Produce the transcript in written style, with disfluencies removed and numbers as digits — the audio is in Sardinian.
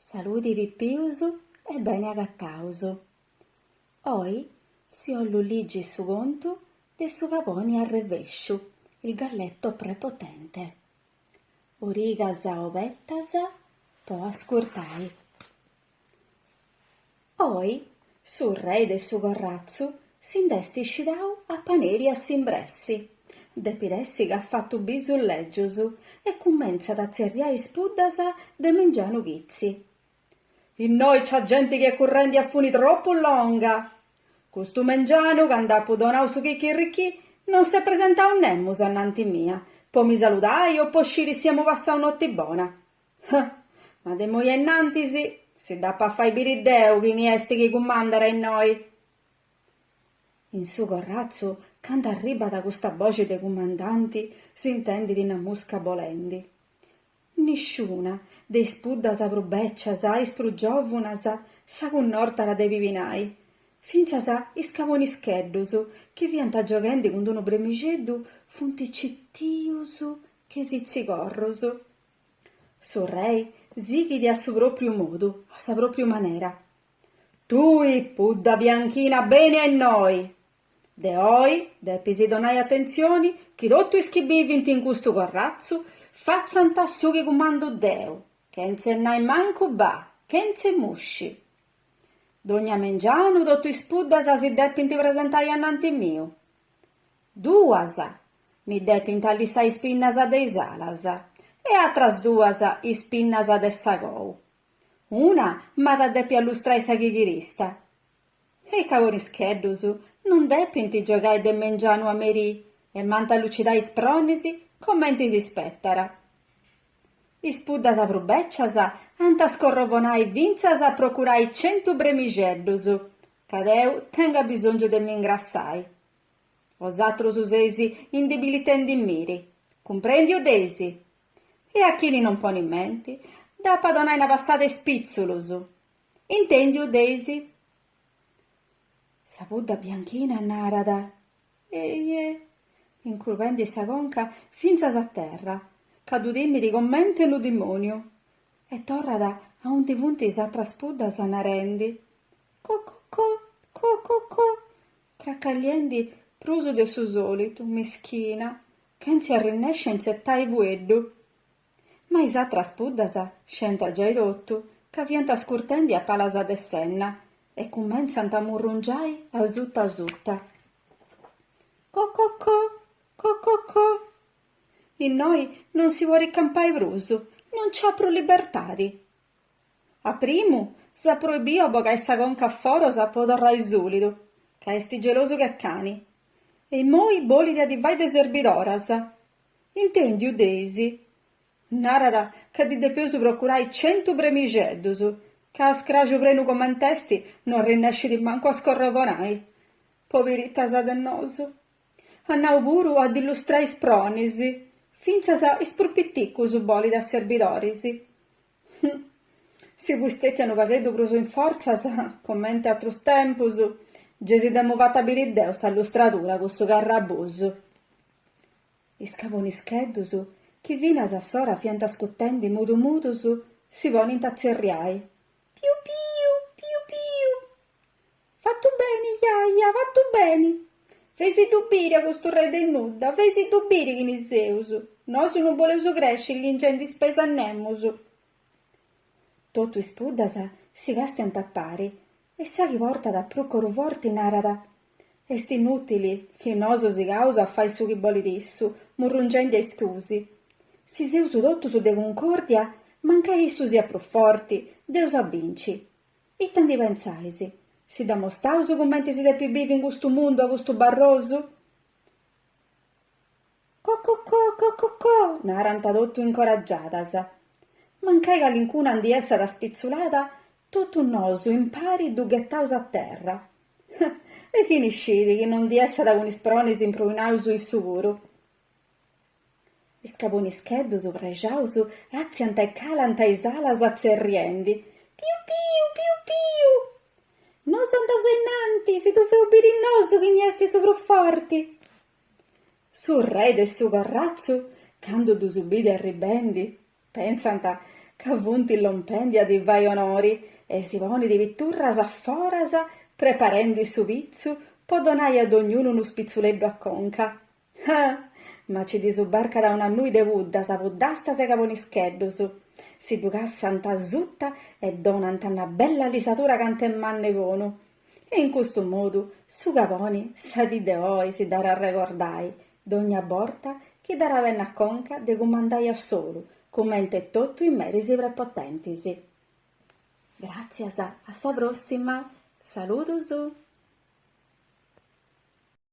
Saludi pipius e beni agataus. Oi si 'ollu ligi su contu de su caboni arrevesciu, il galletto prepotente. Origas obertas po ascurtai. Oi su rei de su corratzu si nd'est iscidau a paneri a s'imbressi. Depit essi ca at fatu bisus lègius e cumentzat a tzerriai is puddas de mengianu chitzi. Innoi nc'at genti chi est currendi a funi tropu longa! Custu mengianu, candu apu donau su chichirrichì, non s'est presentau nemus ananti mia, po mi saludai o po sciri si emu passau noti bona. Ma de immoi a innantis si dd'apu a fai biri deu chini est chi cumandat innoi. In su corratzu, candu arribat custa boxi de cumandanti, s'intendit una musca bolendi. Nisciuna, de is puddas prus bècias a is prus giòvunas, s'acunnortat de pibinai. Fintzas is cabonischeddus, chi fiant gioghendi cun d'unu bremixeddu, funt citius che sitzigorrus. Su rei sighit a su pròpriu modu, a sa pròpriu manera. Tui, pudda bianchina, beni a innoi! De oi depis donai atentzioni chi totu is chi bivint in custu corratzu fatzant su chi cumandu deu, chentze nai mancu bà, chentze musci. Dogna mengianu totu is puddas si depint presentai ananti miu. Duas mi depint allissai is pinnas de is alas e atras duas is pinnas de sa cou. Una m'at a depi allustrai sa chighirista. E is cabonischeddus non depint giogai de mengianu a merì e m'ant a lucidai is spronis comenti si spetat. Is puddas prus bècias ant a scorrovonai fintzas a procurai centu bremixeddus, ca deu tengu abisòngiu de m'ingrassai. Osatrus seis indibilitendimiri, cumprèndiu dd'eis? E a chini non ponit menti, dd'apu a donai una passada 'e spitzulus. Intèndiu dd'eis? Sa pudda bianchina narat, Eje, incurbendi sa conca fintzas a terra, ca ddu timit comente unu dimòniu, e torrat aundi funt is atras puddas narendi, Co-co-co, co-co-co, cracalliendi prus de su sòlitu, mischina, chentzi arrennesci a intzetai fueddu. Ma is atras puddas scienta giai totu ca fiant ascurtendi a palas de s'enna e cumentzant a murrungiai asuta asuta. Co-co-co, co-co-co. Innoi non si podit campai prus, non nc'at prus libertadi. A primu s'at proibiu a bogai sa conca a foras po torrai sulidu, ca est gelosu che cani, e immoi bolit a ddi fai de serbidoras. Intendiu dd'eis? Narat ca ddi depeus procurai centu bremixeddus, ca a scraxu prenu coment'est no arrennescit mancu a scorrovonai. Pobiritas de nosu. At nau puru a ddi lustrai is spronis, fintzas is prus piticus bolit a serbidoris. Si fui stetia unu pagheddu prus in fortzas, comente atrus tempus, gei si dd'emu fata biri deu sa lustradura cussu carrabusu. Is cabonischeddus, chi finas a s'ora fiant ascutendi mudu mudus, si ponint a tzerriai, Piu piu, piu piu! Fatu beni, jaja, fatu beni! Feisi-ddu biri a custu rei de nudda, feisi-ddu biri chini seus! Nosu non boleus cresci lingendi is peis a nemus! Totu is puddas si castiant a pari e sa chi portat prus coru forti narat, Est inùtili chi nosu sigaus a fai su chi bolit issu, murrungendi a iscusi. Si seus totus de cuncòrdia, mancai issu siat prus forti, dd'eus a binci. Ita ndi pentzais? Si dd'amostaus cumenti si depit bivi in custu mundu a custu barrosu? Co-co-co, co-co-co, narant totu incoragiadas. Mancai calincuna ndi essat spitzulada, totu nosu impari ddu ghetaus a terra. E chini scit chi non ndi essat cun is spronis impruinaus issu puru. Is cabonischeddus prexaus atziant e calant is alas tzerriendi, Piu piu, piu piu! Nosu andaus a innanti, si ddu feus biri nosu chini est su prus forti! Su rei de su corratzu, candu ddus bidi arribendi, pensant. Ca funt lompendi a ddi fai onori e si ponit piturras a foras preparendi su pitzu po donai a dognunu unu spitzuleddu a conca. Ah! Ma ci ddi subarcat una nui de puddas, puddastas e cabonischeddus. Si ddu cassant asuta e donant una bella lisadura cant'e mann'e bonu. E in custu modu su caboni sa dì de oi si dd'at a arregordai, dogna borta chi dd'at a benni a conca de cumandai a solu, cumente totu is meris prepotentis. Gràtzias, a sa pròssima! Saludus!